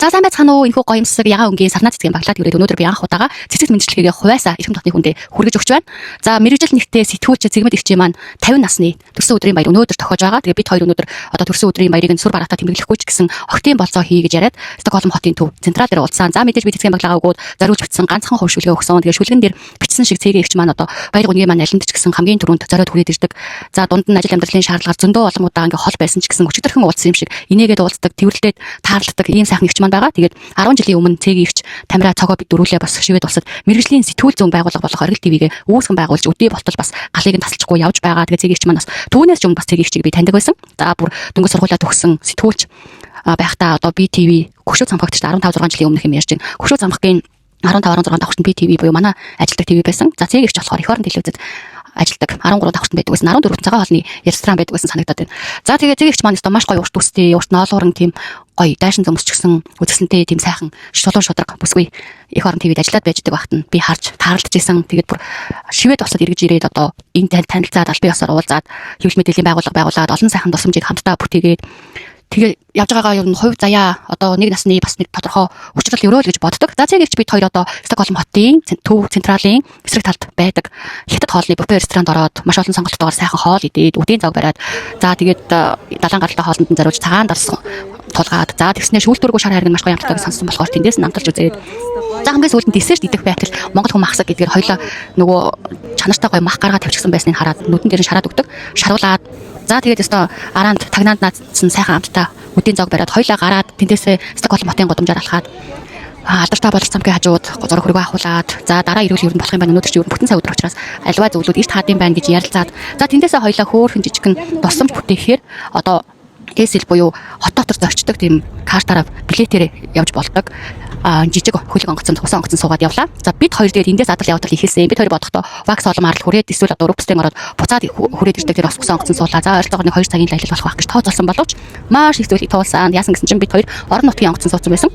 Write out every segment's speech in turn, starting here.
За, сайн байцгаана уу? Энэхүү гоёмсог ягаан өнгийн сарнаа цэцгийн баглаад ирээд өнөөдөр би анх удаага цэцэг мэндчилгээгээ хувиасаа эрхэм дотны хүндээ хүргэж өгч байна. За, мэргэжил нэгтээ сэтгүүлч Цэгмэд эрчийн маань 50 насны төрсөн өдрийн баяр өнөөдөр тохиож байгаа. Тэгээ бид хоёр өнөөдөр одоо төрсөн өдрийн баярыг нь сүр бараатай тэмдэглэхгүй ч гэсэн огтын болцоо хий гэж яриад Стокгольм хотын төв Централ дээр уулзсан. За, мэдээж би цэцгийн баглаагаа өгөөд зориулж бичсэн ганцхан хувь шүлгээ өгсөн. Тэгээ шүлгэн дээр бичсэн шиг цэгийн эгч маань одоо баяр гуньгийн маань алинд ч гэсэн хамгийн түрүүнд зориод хүрээд ирдэг. За, дунд нь ажил амьдралын шаардлагаар зөндөө олон удаа ингээ хол байсан ч гэсэн өчигдөрхөн уулзсан юм шиг инээгээд уулздаг, тэрвэрлдээд таарладаг ийм сайхан эгч маань байгаа. Тэгээд 10 жилийн өмнө цэгийн эгч Тамира цогоо бид дөрүүлээ бас Швед улсад мэргэжлийн сэтгүүл зүйн байгууллага болох Оргил ТV-гээ үүсгэн байгуулж өдий болтол бас галыг нь тасалчихгүй явж байгаа. Тэгээд цэгийн эгч маань бас түүнээс ч өмнө бас цэгийн эгчийг би таньдаг байсан. За, бүр дөнгөж сургуулиа төгссөн сэтгүүлч байхдаа одоо BTV Хөшөө цамхагт ч 15 6 жилийн өмнөх юм ярьж байна. Хөшөө цамхагийн 15 16 давхарт BTV буюу манай ажилдаг ТV байсан. За, цэгийн эгч болохоор эх орон телевизэд ажилдаг 13 давхарт байдаг байсан. 14 цагаан хоолны ресторан байдаг байсан санагдаад байна. За, тэгээ цэгийн эгч маань өстө маш гоё урт үстэй, урт ноолууран тийм гоё дайшин зөмсчихсэн үзэсгэлэнтэй тийм сайхан шулуун шудраг бүсгүй эх орон ТV-д ажиллаад байж байгаа багт нь би харж таарлаж исэн. Тэгээд бүр Швед улсад эргэж ирээд одоо энэ танилцаад, албан ёсоор уулзаад, хэвлэл мэдээллийн байгууллага байгуулад олон сайхан тусламжийг хамтдаа бүтээгээд, тэгээ явж байгаагаа ер нь хувь заяа одоо нэг насны бас нэг тодорхой учрал өрөөл гэж боддог. За, цэгийн эгч бид хоёр одоо Стокгольм хотын төв Централын эсрэг талд байдаг хятад хоолны буфе ресторанд ороод маш олон сонголттойгоор сайхан хоол идээд, үдийн зог бариад, за, тэгээд далайн гаралтай хоолнд нь зориулж цагаан далс тулгаад, за, тэгснээр шүүлтүүргүй шар хайрг нь маш гоё амттай гэж сонссон болохоор тэндээс нь амталж үзээд, за, хамгийн сүүлд нь десерт идэх байтал Монгол хүн махсаг гэдгээр хоёлоо нөгөө чанартай гоё мах гаргаа тавьчихсан байсныг хараад нүдэн дээр нь шараад өгдөг. Шаруулаад, за, тэгээд өстө араанд тагнаанд наадсан сайхан амттай үдийн зог бариад хоёлаа гараад тэндээсээ Стокгольм хотын гудамжаар алхаад алдартай болор цамгийн хажууд зураг хөргөө авахуулаад, за, дараа ирүүл ер нь болох юм байна, өнөөдөр чи ер нь бүтэн сайн өдөр учраас альва зөвлүүд эрт хаад юм байна гэж ярилцаад, за, тэндээсээ хоёлаа хөөхөн жижигхэн тусламж бүтээхээр одоо SL буюу хот дотор зорчдог тийм картаараа билетээр явж болдог жижиг хөлөг онгоцонд, усан онгоцон суугаад явлаа. За, бид хоёр тэгээд эндээс адал явдал ихэлсэн. Бид хоёр бодохдоо Ваксхолм арал хүрээд эсвэл одоо Рупстен ороод буцаад хүрээд ирдэг тэр бас усан онгоцон суулаа. За, ойролцоогоор нэг 2 цагийн аялал болох байх гэж тооцоолсон боловч маш их зүйлийг туулсан. Яасан гэсэн чинь бид хоёр орон нутгийн онгоцон суудсан байсан.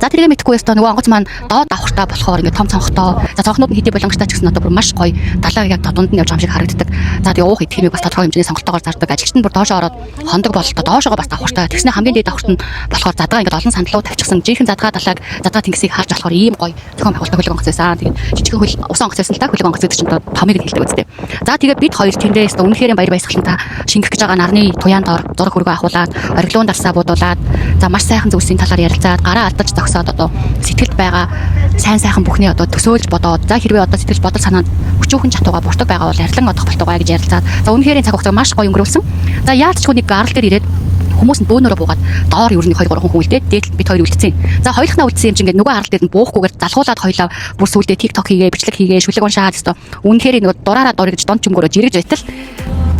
За, тэргээ мэдхгүй өстө нөгөө онгоц маань доод давхартаа болохоор ингээд том цонхтой. За, цонхнууд нь хэдий болонгочтой ч гэсэн одоо бүр маш гоё далайг яг дунд нь явж байгаа юм шиг харагддаг. За, тэгээ уух идэх юмыг бас тодорхой хэмжээний сонголтоогоор зардаг. Ажилчид нь бүр доошоо ороод хондог бололтой доошоогоо бас давхартай. Тэгснэ хамгийн дээд давхарт нь болохоор задгаа ингээд олон сандлуу тавьчихсан. Жинхэнэ задгаа далайг, задгаа тэнгисийг харж болохоор ийм гоё зохион байгуулалттай хөлөг онгоц байсан. Тэгээд жижигхэн хөл усан онгоц байсан л та, хөлөг онгоц гэдэг чинь одоо томыг нь хэлдэг үстэй. За, тэгээ бид хоёр тэндээс үнэхээр баяр баясгалантай шингэх гэж байгаа нарны туяан дор зураг хөргөө авахуулаад, ориглоон дарсаа буудуулаад, за, маш сайхан зүйлсийн талаар ярилцаад, гараа алдаж зогсоод одоо сэтгэлд байгаа сайн сайхан бүхний одоо төсөөлж бодоод, за, хэрвээ одоо сэтгэл бодол санаанд өчүүхэн чатууга буртаг байгаа бол арилан одох болтугай гэж ярилцаад, за, үнэхээр цаг хугацааг маш гоё өнгөрүүлсэн. За, яалт ч нэг арал дээр ирээд хүмүүс нь бөөнөрөө буугаад доор ер нь 2 3 хүн үлдээд дээд бид хоёр үлдсэн. За, хоёулахнаа үлдсэн юм чинь ингээд нөгөө арал дээр нь буухгүйгээр залхуулаад хоёлаа бүр сүулдэ TikTok хийгээ, бичлэг хийгээ, шүлэг уншаад өстө үнэхээр нөгөө дураараа дурыг гэж дон чөмгөрөө жиргэж байтал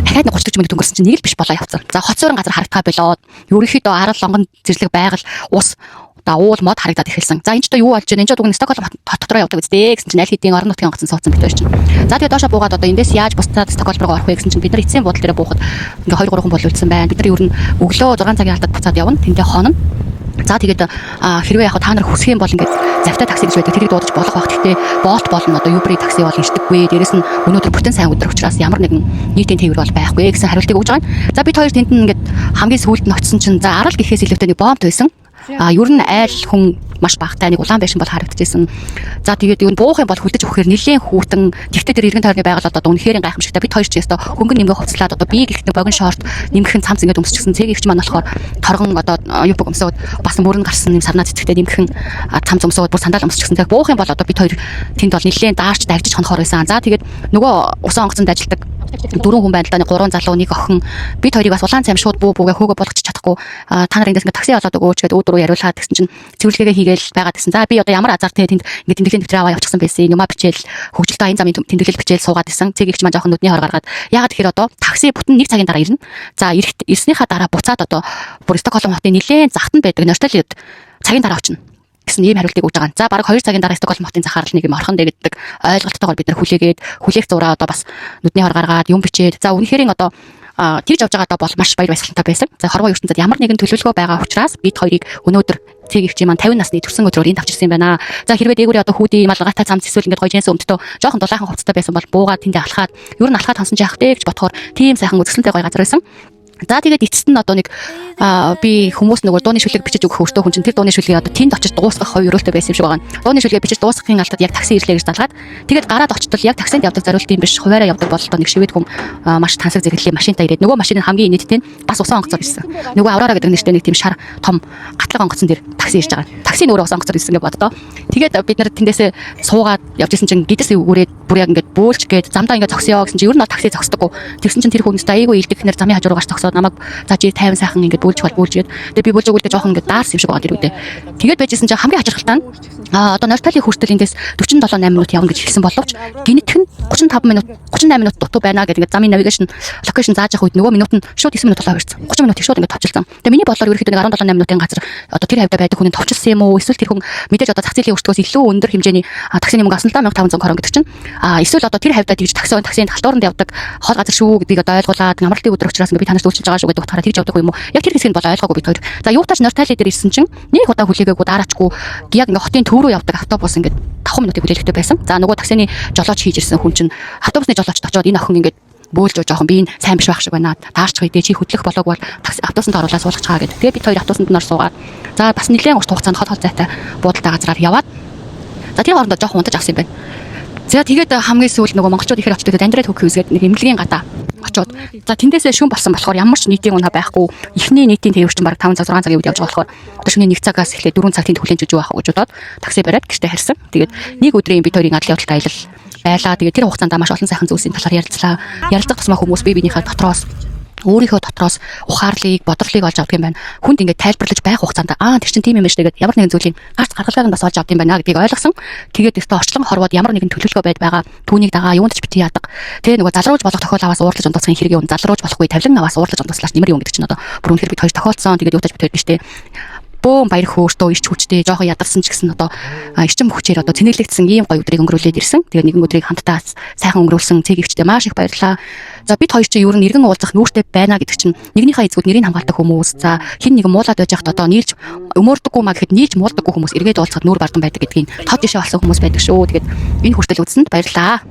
дахиад нэг 30 40 минут өнгөрсөн чинь нэг л биш болоо явцсан. За, хот суурин газар харагдахаа болоод ерөнхийдөө арал, онгон зэрлэг байгаль, ус одоо уул, мод харагдаад эхэлсэн. За, энэ ч одоо юу болж байна? Энэ ч одоо Стокгольм хот дотроо явдаг үстэй гэсэн чинь аль хэдийн орон нутгийн онгоцон суудсан бид хоёр чинь. За, тэгээ доошо буугаад одоо эндээс яаж буцаад Стокгольм руу орох вэ гэсэн чинь бид нар эцсийн буудлын дээр буухад ингээ 2 3 хүн бол үлдсэн байна. Бид нар ер нь өглөө 6 цагийн алдад буцаад явна. Тэндээ хонно. За, тэгээд хэрвээ яг та нар хүсэх юм бол ингээд завтай такси гэж байдаг. Тэрийг дуудаж болох байх. Гэхдээ Bolt болон одоо Uber такси бол ирдэггүй. Дээрэс нь өнөөдөр бүтэн сайн өдөр учраас ямар нэгэн нийтийн тээвэр бол байхгүй гэсэн хариултыг өгж байгаа юм. За, бид хоёр тэнд нь ингээд хамгийн сүүлд нь очисон чинь, за, арал гэхээс илүүтэй нэг бомб байсан. А ер нь айл хүн маш багтай нэг улаан байшин бол харагдчихсэн. За, тэгээд юу буух юм бол хүлдэж өгөхээр нэлээд хүүтэн. Тэгтээ тэр эргэн тойрны байгаль одоо үнэхээр гайхамшигтай. Бид хоёр ч ёстой хөнгөн нэмгэ хувцлаад, одоо би гэх нэг богино шорт, нэмгхэн цамц ингээд өмсчихсэн. Цэг ихч маань болохоор торгон одоо юбка өмсөөд, бас мөрөн гарсан юм сарнаа цэцэгтэй нэмгхэн цамц өмсөөд, бүр сандал өмсчихсэн. Тэгээд буух юм бол одоо бид хоёр тэнд бол нэлээд даарч дагжиж хонохоор байсан. За, тэгээд нөгөө усан онгоцонд ажилладаг дөрвөн хүн байна л да. Нэг гурван залуу, нэг охин. Бид хоёрыг бас улаан цайм шууд буу буугээ хөөгө болгочих чадахгүй. Та нар эндээс ингээд такси олоод өгөөч гэдээ өөдрөө яриулаад тэгсэн чинь цэвэрлэгээ хийгээл байгаад гэсэн. За, би одоо ямар азар те тэнд ингээд тэмдэглэлийн дэвтэр аваа явчихсан байсан. Юмаа бичээл, хөгжилтөө энэ замын тэмдэглэл бичээл суугаад исэн. Цэг ихч маань жоохон нүдний хор гаргаад, яагаад тэгэхээр одоо такси бүтэн нэг цагийн дараа ирнэ. За, ирснийхаа дараа буцаад одоо бүр Стокгольм хотын нэлээд захтанд байдаг Нортелид цагийн дараа очино гэсэн ийм хариултыг өгж байгаа. За, бараг 2 цагийн дараа Стокгольм хотын захаар л нэг юм орхон дэгддэг ойлголттойгоор бид нар хүлээгээд, хүлээх зураа одоо бас нүдний хор гаргаад юм бичээд, за, үнэхээр одоо тэгж явж байгаадаа бол маш баяр баясгалантай байсан. За, хорвоо ертөнцид ямар нэгэн төлөвлөгөө байгаа учраас бид хоёрыг өнөөдөр цэг их маань 50 насны төрсөн өдрөөр энд авчирсан юм байна. За, хэрвээ дээгүүрээ одоо хүүдий малгайтай цамц эсвэл ингээд гоё джинс өмдтөө жоохон дулаахан хувцастай байсан бол буугаад тэндээ алхаад, ер нь алхаад хонсон ч яах вэ гэж бодохоор тийм сайхан үзэсгэлэнтэй гоё газар байсан. За, тэгээд эцэст нь одоо нэг би хүмүүс нөгөө дууны шүлэг бичиж өгөх өртөө хүн чинь тэр дууны шүлгийг одоо тэнд очиж дуусгах хувь ерөөлтэй байсан юм шиг байгаа. Дууны шүлгээ бичиж дуусгахын алдад яг такси ирлээ гэж залгаад, тэгээд гараад очтол яг таксинд явдаг зориулт юм биш, хуваараа явдаг бололтоо нэг шивэд хүн маш тансаг зэрэглэлийн машинтаа ирээд, нөгөө машины хамгийн инээдтэй нь бас усан онгоцоор ирсэн. Нөгөө Аврора гэдэг нэртэй нэг тийм шар том гатлаг онгоцон дээр такси ирж байгаа. Такси нь өөрөө усан онгоцоор ирсэн гэж боддоо. Тэгээд бид нар тэндээсээ суугаад явж исэн чинь гэдэс үрээд бүр яг ингээд бөөлж гээд замдаа ингээд зогсъё гэсэн чинь ер нь бол такси зогсдоггүй. Тэгсэн чинь тэр хүнээс айгүй илтгэхнэр замын хажуу руу гарч зогсоод намайг за чи 50 сайхан ингээд бөөлж бол бөөлжгээд, тэгээд би бөөлж өгүүлдэ жоохон ингээд даарсан юм шиг байгаа тэр үедээ. Тэгээд байжсэн чинь хамгийн хачирхалтай нь одоо Нортали хүртэл эндээс 47 8 минут явна гэж хэлсэн боловч гинэтх нь 35 минут, 38 минут дутуу байна гэдэг ингээд замын navigation location зааж явах үед нөгөө минут нь шууд 9 минут болоо ирсэн. 30 минутыг шууд ингээд товчилсан. Тэгээ миний бодлоор ерөөхдөө нэг 17 8 минутын газар одоо тэр хавьдаа байдаг хүний товчилсан юм уу? Эсвэл тэр хүн мэдээж одоо зах зээлийн өртгөөс илүү өндөр хэмжээний таксины мөнгө авсан л да, 1500 корон гэдэг чинь. Эсвэл одоо тэр хавьдаа тэгж таксины халтууранд явдаг хол газар шүү гэдгийг одоо ойлгуулад, амралтын өдөр учраас ингээд би танаас үйлчилж байгаа шүү гэдэг утгаараа тэгж явдаг юм уу? Яг тэр хэсгийг бол ойлгоогүй бид хоёр. За, юутаач Нортали дээр ирсэн чинь нэг удаа хүлээгээгүй, дараачгүй яг ингээд хотын төв рүү явдаг автобус ингээд 5 минутыг хүлээлгтэй байсан. За, нөгөө таксины жолооч хийж ирсэн хүн чинь автобусны жолоочд очиод энэ охин ингээд бөөлж жоохон би энэ сайн биш байх шиг байна. Таарч хүйдээ чи хөдлөх болоог бол такси автобусанд оруулаад суулгах чаа гэдэг. Тэгээ бид хоёр автобусанд нь ор суугаад, за, бас нэлээд урт хугацаанд хол хол зайтай буудалтай газраар яваад, за, тэр хоорондоо жоохон унтаж авсан юм байна. За, тэгээд хамгийн сүүлд нөгөө монголчууд ихээр очдог Андрет Хөкхүс гэдэг нэг эмнэлгийн гадаа очоод, за, тэндээсээ шүн болсон болохоор ямар ч нийтийн унаа байхгүй, эхний нийтийн тээвэр чинь бараг 5 цаг, 6 цагийн үед явж байгаа болохоор одоо шөнийн 1 цагаас эхлээд 4 цаг тэнд хүлээн жиж байх гэж бодоод такси бариад гэртээ харьсан. Тэгээд нэг өдрийн бид хоёрын адал явдалтай аялал байлаа. Тэгээд тэр хугацаанд маш олон сайхан зүйлсийн талаар ярилцлаа. Ярилцах тусмаа хүмүүс бие биенийхээ дотроос, өөрийнхөө дотроос ухаарлыг, бодрлыг олж авдаг юм байна. Хүнд ингээд тайлбарлаж байх хугацаанд тэр чинь тийм юм байна шүү дээ гэдэг ямар нэгэн зүйлийн гарц гаргалгааг нь бас олж авдаг юм байна гэдгийг ойлгосон. Тэгээд өөртөө орчлон хорвоод ямар нэгэн төлөвлөгөө байд байгаа. Түүнийг дагаа юунд ч бити яадаг. Тэгээ нөгөө залруулж болох тохиол аваас уурлаж ундууцсан хэрэг юм. Залруулж болохгүй тавилан аваас уурлаж ундууцлаач нэмэр юм гэдэг чинь одоо бүр үнэхээр бид хоёр тохиолдсон. Тэгээд юутаж бид хоёр биш те бөөн баяр хөөртөө, ирч хүчтэй, жоохон ядарсан ч гэсэн одоо эрчим хүчээр одоо цэнэглэгдсэн ийм гоё өдрийг өнгөрүүлээд ирсэн. Тэгээ нэгэн өдрийг хамтдаа сайхан өнгөрүүлсэн цэг ивчтэй маш их баярлалаа. За, бид хоёр чинь ер нь эргэн уулзах нүүртэй байна гэдэг чинь нэгнийхээ эзгүүд нэрийг хамгаалдаг хүмүүс. За, хэн нэгэн муулаад байж байхад одоо нийлж өмөрдөггүй маа гэхэд нийлж муулдаггүй хүмүүс эргээд уулзахад нүүр бардан байдаг гэдгийг тод жишээ болсон хүмүүс байдаг шүү. Тэгээд энэ хүртэл үзсэнд баярлалаа.